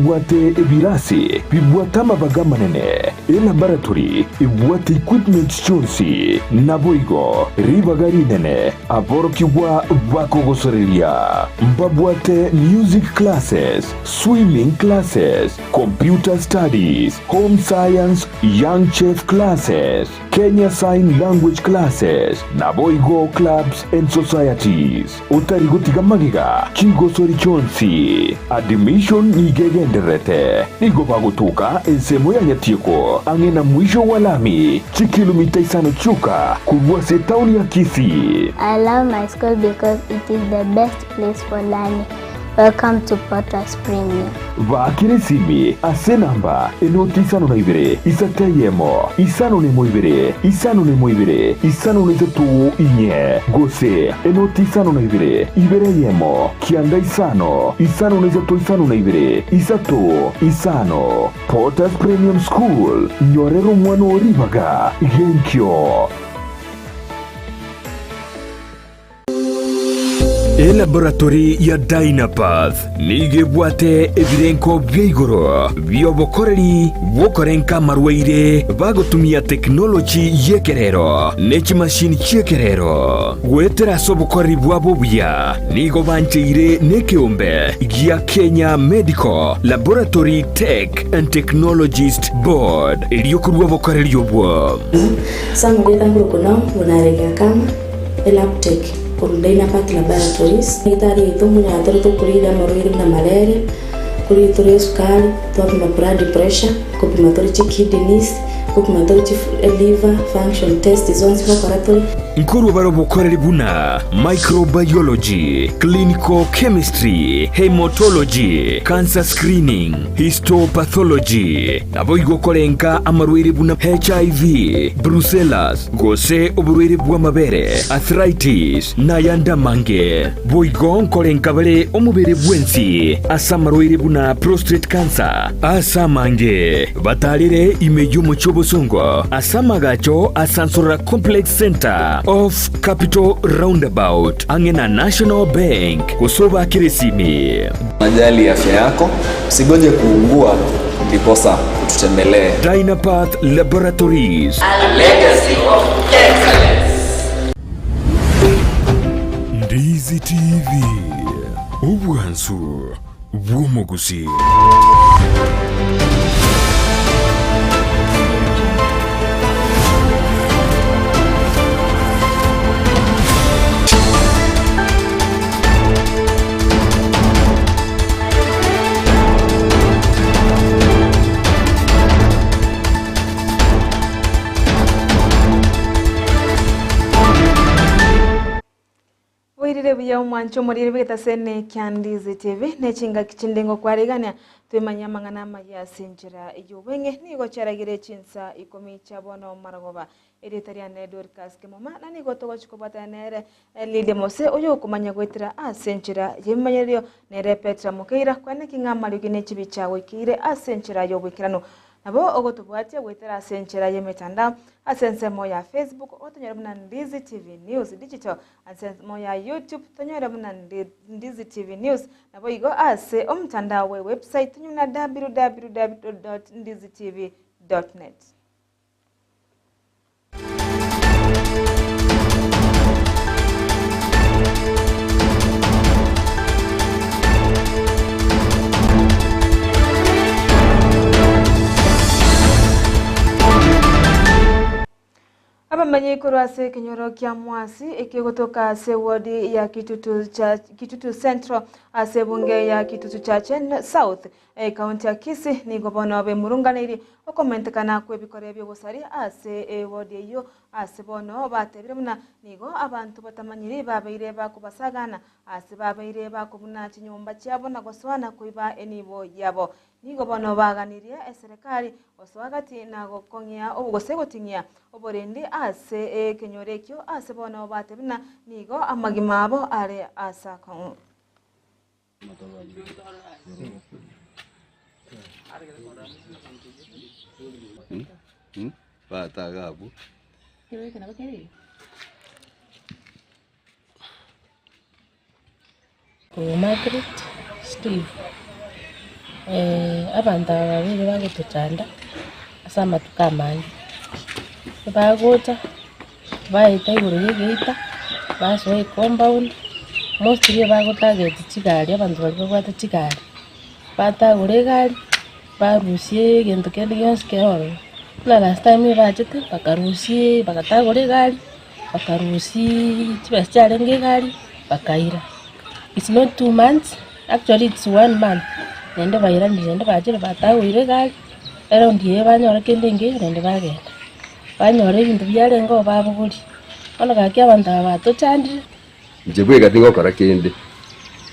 Mbabwate ebirasi bibwate amabaga amanene, elaboratory ebwate equipments chionsi, naboigo ribaga rinene aborokigwa bakogosoreria. Mbabwate music classes, swimming classes, computer studies, home science, young chef classes, Kenya Sign Language classes, naboigo clubs and societies. Otari gotiga magega chigosori chionsi. Admission nigo egendererete. Nigo bagotoka ensemo ya Nyatieko ang'e na mwisho wa lami, chikilomita isano chioka korwa ase etaoni ya Kisii. I love my school because it is the best place for learning. Welcome to Potter's Premium. Baakera esimi ase enamba enoti isano na ibere, isato eyemo, isano nemo ibere, isano nemo ibere, isano na isato inye, gose enoti isano na ibere, ibere eyemo, kianda isano, isano na isato isano na ibere, isato, isano. Potter's Premium School, nyorera omwana oo ribaga genkio. Elaboratory ya Dynapath nigo ebwate ebirenko bia igoro bi'obokoreri bw'okorenka amarwaire bagotumia tekinoloji y'ekerero ne chimashini chi'ekerero. Goetera ase obokoreri bwabo obuya nigo bancheire nekeombe gia Kenya Medical Laboratory Tech and Technologist Board erio korua obokoreri obwo. Samweli akorokwa buna Regakama. Elabtech, korwa Dynapath Laboratories. Daktari oito omonyara tore tokorire amarwaire buna malaria, nkorire tore esukari, twapima blood pressure, nkopima tore chikidneys, nkopima tore chi liver function test zonsi ngokora tore. Nkorwa bare obokoreri buna microbiology, clinical chemistry, haematology, cancer screening, histopathology, naboigo korenka amarwaire buna HIV, brucellas, Gose oborwaire bw'amabere, arthritis, na ayande amange. Boigo nkorenka bare omobere bwensi ase amarwaire buna prostate cancer ase amange. Batarere ime y'omochie obosongo ase amagacho a Sansorora Complex Centre off Capital Roundabout ang'e na National Bank gose obakere esimi. Unajali afya yako, usigoje kuugua ndiposa ututembelee. Dynapath Laboratories. A legacy of excellence. Ndizi TV, obwansu bw'omogusii. Boirire buya omwancho omoriri bw'egetasene kia Ndizi TV ne chingaki chinde ngokwarigania twemanye amang'ana amaya ase enchera y'obweng'e nigo chiaragire chinsa ikomi chia bono marogoba Erieta riane Dorcas Kemuma, na nigo togochia kobwatana nere Lydia Mose, oyokomanya goetera ase enchera y'ebimanyererio, nere Petra Mokeira, kwaneki ng'a amariogi ne chibicha agoikeire ase enchera y'oboikeranu. Nabo ogotobwatia goetera ase enchera y'emetandao, ase ensemo ya Facebook otonyore buna Ndizi TV News Digital, ase ensemo ya YouTube tonyore buna Ndizi TV News, naboigo ase omotandao bwe website tonyore buna www dot ndizitv dot net. Abamenyi korwa ase ekenyoro kia Mwasi ekegotoka ase ewodi ya Kitutu cha Kitutu Central ase ebunge ya Kitutu Chache South Ekaunti ya Kisii nigo bono bemurunganeirie okomentekana kw'ebikore bi'obosari ase ewodi eyio ase bono batebire buna nigo abanto batamanyiri babeire bakobasagana ase babeire bakobuna chinyomba chiabo na gosoana koiba enibo yabo. Nigo bono baganirie eserekari gosoa gati na gokong'ia gose goting'ia oborendi ase ekenyoro ekio ase bono batebire buna nigo amagima abo are ase akong'u. Margaret Steve. Abanto aba babere bagotochanda ase amatuko amange, bagocha baeta igoro ya egeita, basoa ecompound, mostly bagotarget chigari abanto baria babwate chigari, batagora egari, barusia egento kende gionsi kere ororo. Buna last time ebachete bakarusia bagatagora egari, bakarusiaaa chibesa chiarenge egari, bakaira. It's not 2 months, actually it's one month, naende bairanire naende bachire batagoire egari, eround eye banyora kende engiya naende bagenda. Banyora ebinto biarenge oo babogoria. Bono gaki abanto aba batochandire. Inche bweka tingokora kende,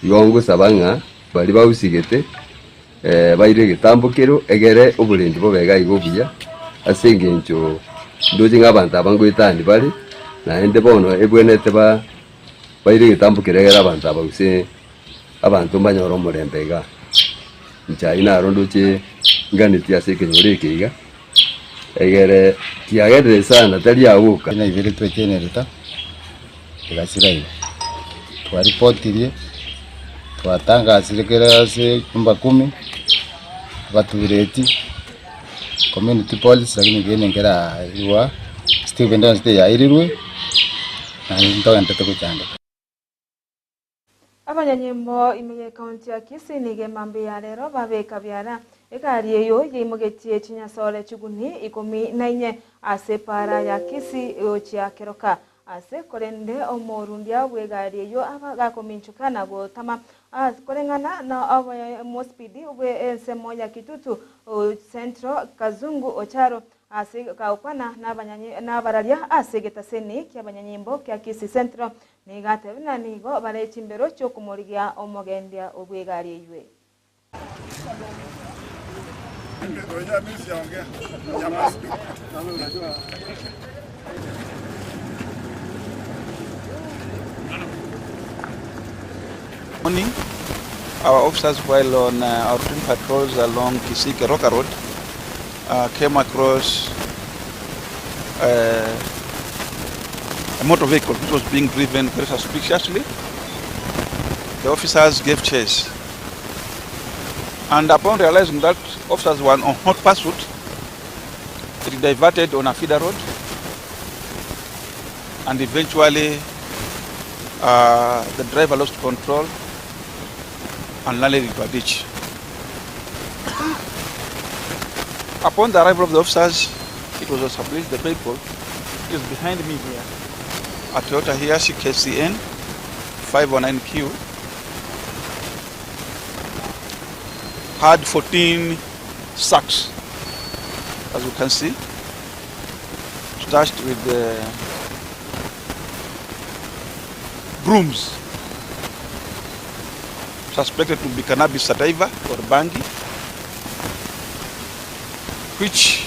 igo ngosaba ng'a baria bausigete baire egetambo kero egere oborendi bobe iga iga obuya, ase engencho ndoche ng'a abanto aba ngoetani bare, naende bono ebwenerete ba. Baire egetambo keria egere abanto aba gose abanto mbanyore omorembe igaa. Inche ayio naro ndoche nganetie ase ekenyoro eke iga, egere kiagerire sana tari agoka. Buna ibere twechenerete egasira iga, twaripotirie, twatangasire kera ase nyumba kumi, abatureti, community police lakini kende nkeraigwa statement yonsi teyairirwe. Naende ntogenderete gochandeka. Abanyanyimbo ime y'ecounty ya Kisii nigo emambia ya rero babeka biara egari eyio yeimogetie chinyasore chiguni ikomi na inye ase epaara ya Kisii gochia Keroka ase korende omorundia bw'egari eyio gakominchoka na gotama koreng'ana na omospidi bwe ensemo ya Kitutu Central Kazungu Ocharo Ase gokwana nabararia ase egetaseni ki'abanyanyimbo kia Kisii Central, nigo atebire buna nigo bare chimbero chi'okomorigia omogendia bw'egari eywe. Morning, our officers while on our routine patrols along Kisii Keroka Road came across a motor vehicle which was being driven very suspiciously. The officers gave chase. And upon realizing that officers were on hot pursuit, it diverted on a feeder road and eventually the driver lost control and landed into a ditch. Upon the arrival of the officers, it was established the vehicle is behind me here, a Toyota Hiace KCN 509Q, had 14 sacks, as you can see, stashed with the brooms suspected to be cannabis sativa or bangi, which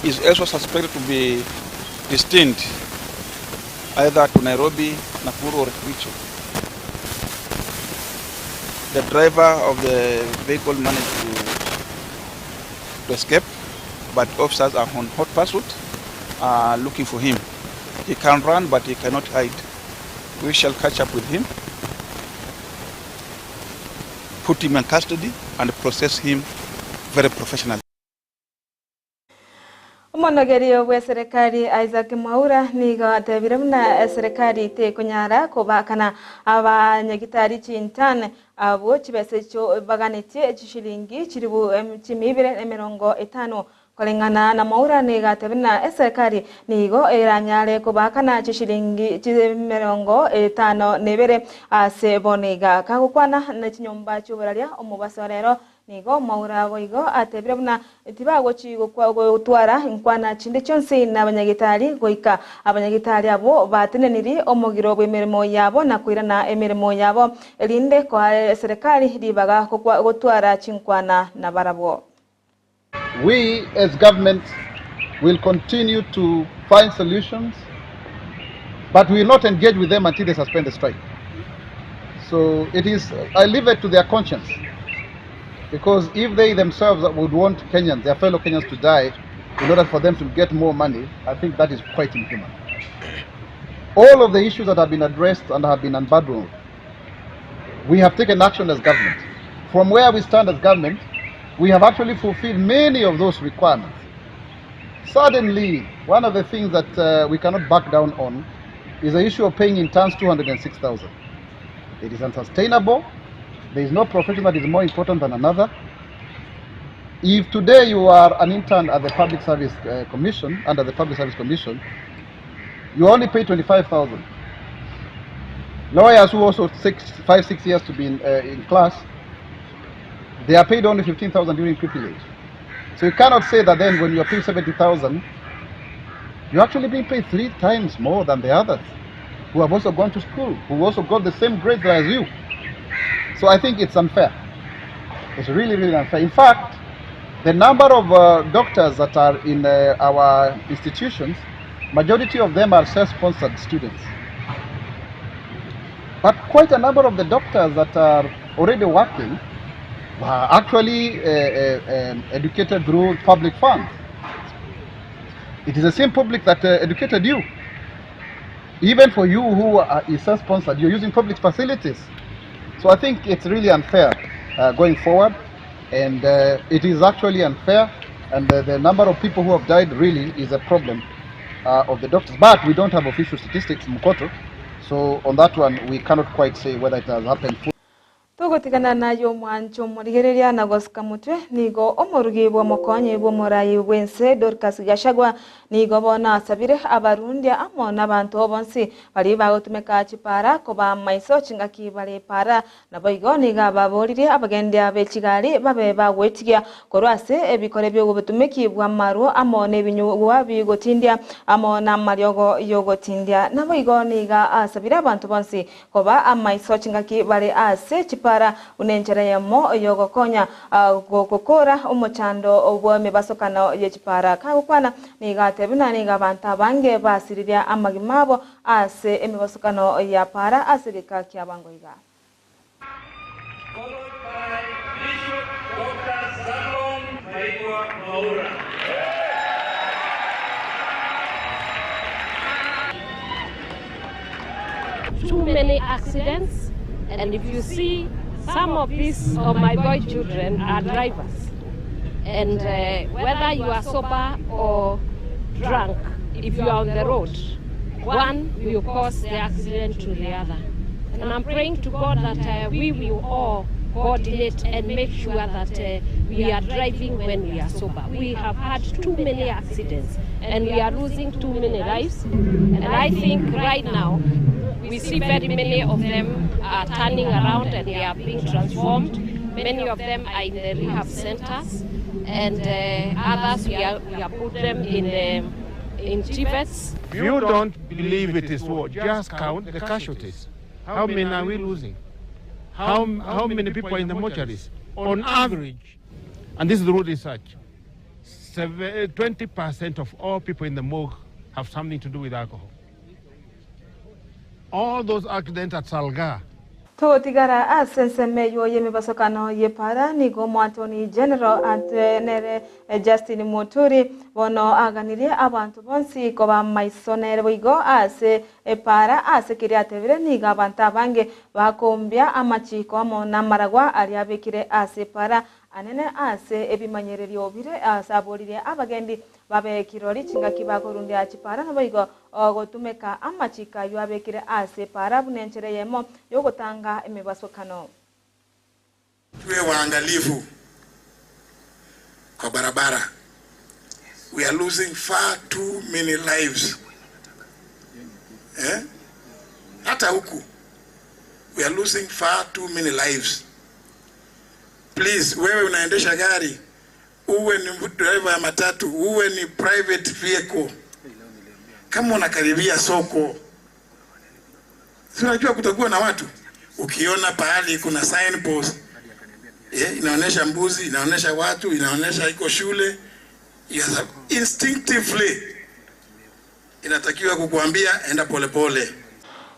is also suspected to be destined either to Nairobi, Nakuru or Kericho. The driver of the vehicle managed to escape, but officers are on hot pursuit, looking for him. He can run, but he cannot hide. We shall catch up with him, put him in custody, and process him very professionally. Omonogerio bw'eserekari Isaac Mwaura nigo atebire buna eserekari tekonyara kobakana abanyagitari chintane abwo chibesa echio baganetie chishilingi chiribu chimia ibere na emerongo etano. Koreng'ana na Mwaura nigo atebire buna eserekari nigo eranyare kobakana chishilingi chimerongo etano na ibere ase bono iga. Kagokwana ne chinyomba chi'oboraria omobaso rero nigo Mwaura boigo atebire buna tibagochi gotwara inkwana chinde chionsi na abanyagitari goika abanyagitari abwo bateneniri omogiro bw'emeremo yabo na koirana emeremo yabo erinde koa eserekari ribaga gotwara chinkwana na barabwo. We as government will continue to find solutions, but we will not engage with them until they suspend the strike. So it is, I leave it to their conscience. Because if they themselves would want Kenyans, their fellow Kenyans to die in order for them to get more money, I think that is quite inhuman. All of the issues that have been addressed and have been unbundled, we have taken action as government. From where we stand as government, we have actually fulfilled many of those requirements. Suddenly, one of the things that uh, we cannot back down on is the issue of paying interns 206,000. It is unsustainable. There is no profession that is more important than another. If today you are an intern at the Public Service uh, Commission, under the Public Service Commission, you only pay 25,000. Lawyers who also six, five, six years to be in, uh, in class, they are paid only 15,000 during pupillage. So you cannot say that then when you are paid 70,000, you're actually being paid three times more than the others who have also gone to school, who also got the same grades as you. So I think it's unfair. It's really, really unfair. In fact, the number of uh, doctors that are in uh, our institutions, majority of them are self-sponsored students. But quite a number of the doctors that are already working were actually uh, uh, um, educated through public funds. It is the same public that uh, educated you. Even for you who are, is self-sponsored, you're using public facilities. So I think it's really unfair uh, going forward, and uh, it is actually unfair. And the, the number of people who have died really is a problem uh, of the doctors. But we don't have official statistics, Mukoto. So on that one, we cannot quite say whether it has happened. Togotigana naye omwancho omorigereria na gosika motwe nigo omorugi bw'omokonyi bw'omorai bw'ense Dorcas Gachagua nigo bono asabire abarundia amo n'abanto bonsi bari bagotumeka chipara koba maiso chingaki bare para nabo igo nigo ababoririe abagendia b'echigari babe bagwetigia korwa ase ebikore by'obotumeki bwa amarwo amo n'ebinyugwa bigotindia amo n'amariogo yogotindia nabo igo niga asabire abanto bonsi koba amaiso chingaki bare ase chipara unenchera yamo yogokonya gokokora omochando bwa emebasokano ye chipara kagokwana niga atebina niga abantu abange basiriria amagima abo ase emebasokano ya para ase geka kia bango iga. Too many accidents, and if you see some of these of my boy children are drivers, and uh, whether you are sober or drunk, if you are on the road, one will cause the accident to the other. And I'm praying to God that uh, we will all coordinate and make sure that uh, we are driving when we are sober. We have had too many accidents and we are losing too many lives. And I think right now we see very many of them are turning around and they are being transformed. Many of them are in the rehab centers, and uh, others we are, we are put them in the, in TVETs. If you don't believe it is war, just count the casualties. How many are we losing? How, how many people are in the mortuaries? On average, and this is the research, 20% of all people in the morgue have something to do with alcohol. All those accidents at Salga, Togotigara ase ensemo eyo y'emibasokano y'epara nigo omwatoni general nere Justin Muturi bono aganirie abantu bonsi koba maiso nere boigo ase epara ase keria atebire nigo abantu abange bakombia amachiko amo n'amaragwa aria abekire ase epara anene ase ebimanyererio bire ase aboririe abagendi babe kirori chingaki bakorundia chipara naboigo gotumeka amachika ayo abekire ase para buna enchere yemo yogotanga emibasokano. Tuwe waangalifu kwa barabara. We are losing far too many lives. Eh? Hata huku we are losing far too many lives. Please, wewe unaendesha gari, uwe ni driver ya matatu, uwe ni private vehicle, kama unakaribia soko, si unajua kutakuwa na watu. Ukiona pahali kuna signpost yeah, inaonyesha mbuzi, inaonyesha watu, inaonyesha iko shule, yes, instinctively inatakiwa kukuambia enda polepole.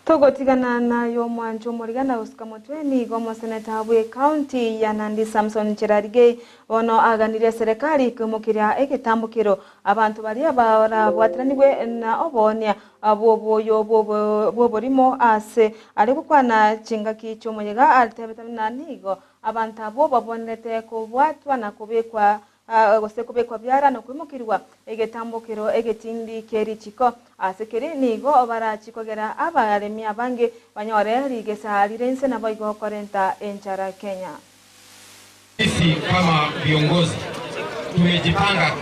Togotigana nayo mwancho omorigana gosika motwe nigo omoseneta bwe county ya Nandi Samson Cherargei bono aganirie serikali kwimokeria egetambukero abantu baria barabwatiranigwe na obonia bwoboyo bwoborimo ase ari gokwana chingaki chiomoyega aritebete buna nigo Abanto abwo babwenerete kobwatwa na kobekwa gose kobekwa biara na koimokerigwa egetambokero egetindi kie richiko. Ase keri nigo barachie kogera abaremi abange banyore rigesa rire inse naboigo korenta enchara Kenya. Sisi kama viongozi tumejipanga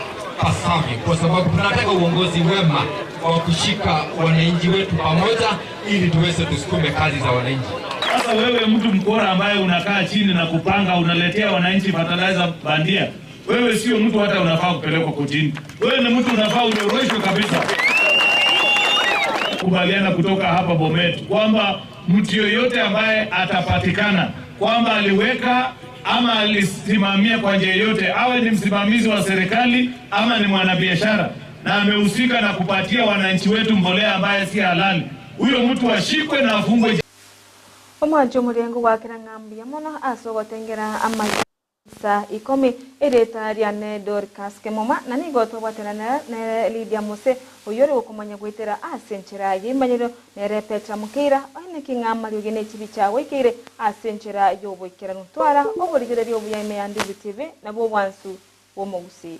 pasavyo, kwa sababu tunataka uongozi wema wa kushika wananchi wetu pamoja, ili tuweze tusukume kazi za wananchi. Sasa wewe mtu mkora ambaye unakaa chini na kupanga, unaletea wananchi fertilizer bandia, wewe sio mtu hata unafaa kupelekwa kotini. Wewe ni mtu unafaa unyoroshwe kabisa. Kubaliana kutoka hapa Bomet kwamba mtu yoyote ambaye atapatikana kwamba aliweka ama alisimamia kwa njia yoyote, awe ni msimamizi wa serikali ama ni mwanabiashara na amehusika na kupatia wananchi wetu mbolea ambaye si halali, huyo mtu ashikwe na afungwe. Omwancho omorengo gwakera ng'a mbuya mono ase ogotengera amaya Chinsa ikomi, erieta riane Dorcas Kemuma, na nigo twabwaterana nere Lydia Mose, oyio ore gokomanya goetera ase enchera y'eimanyero, nere Petra Mukeira, oeneki ng'a amariogi ne chibicha goikeire ase enchera y'oboikeranu. Twara oborigereria obuya ime ya Ndizi TV, nabwo obwansu bw'omogusii.